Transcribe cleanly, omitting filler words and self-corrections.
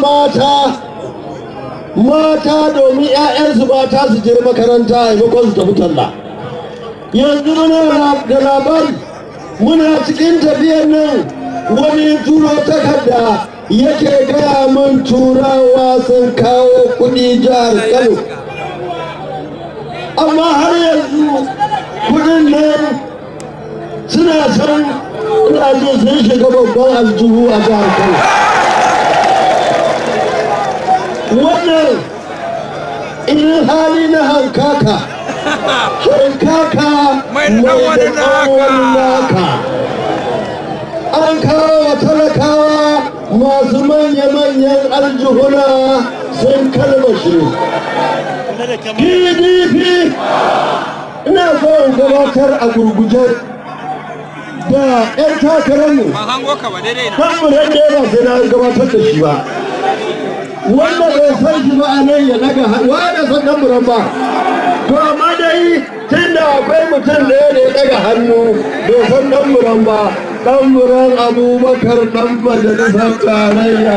mata mata domin 'ya'yansu mata su je makaranta a maimakon su tafi talla. Yanzu muna da labari, muna cikin tafiyar nan, wani turo takarda yake gaya min Turawa sun kawo kuɗi jihar Kano, amma har yanzu kudin nan suna san ina jin sun shiga babban aljihu a jihar Kano. Wannan irin hali na hankaka, hankaka mai da ɗan wani naka. An kawo wa talakawa, masu manya-manyan aljihuna sun kalmashe. PDP, ina so in gabatar a gurguje da 'yan takararmu. Ban hango ka ba daidai na. Tamburan da ba sai na gabatar da shi ba. Wanda bai san shi ba a nan ya daga hannu. Wanda san Tamburan ba? To, amma dai tun da akwai mutum ɗaya da ya daga hannu bai san Tamburan ba. Tamburan Abubakar, ɗan majalisar tarayya.